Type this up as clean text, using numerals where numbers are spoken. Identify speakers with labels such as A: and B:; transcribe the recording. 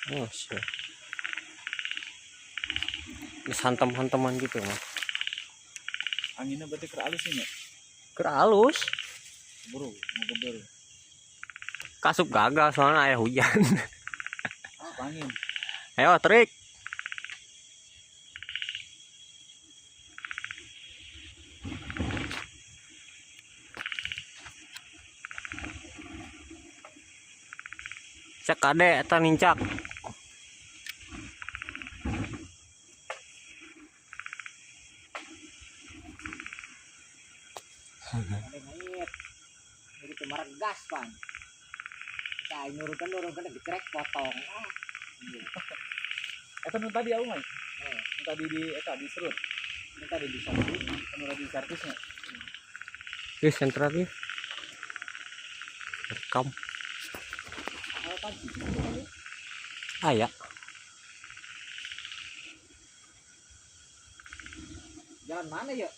A: Oh, siap. Geus hantem-hanteman gitu mah.
B: Anginnya berarti keur alus ini.
A: Keur alus.
B: Buru, mau geber.
A: Kasup gagal soalnya aya hujan.
B: Angin.
A: Ayo trik. Cek kade eta nincak.
C: Ada ngait. Jadi kemarin gas pan. Saya nurunkan nurunkan dikrek potong. Ah. Iya.
B: Eta nu tadi aku mah.
C: Eh,
B: Nu tadi di eta di serut.
C: ini tadi di servis.
B: Nu tadi di servisnya.
A: Ih, sentral ieu. Rekam.
C: Kalau pagi.
A: Aya.
C: Jalan mana ya?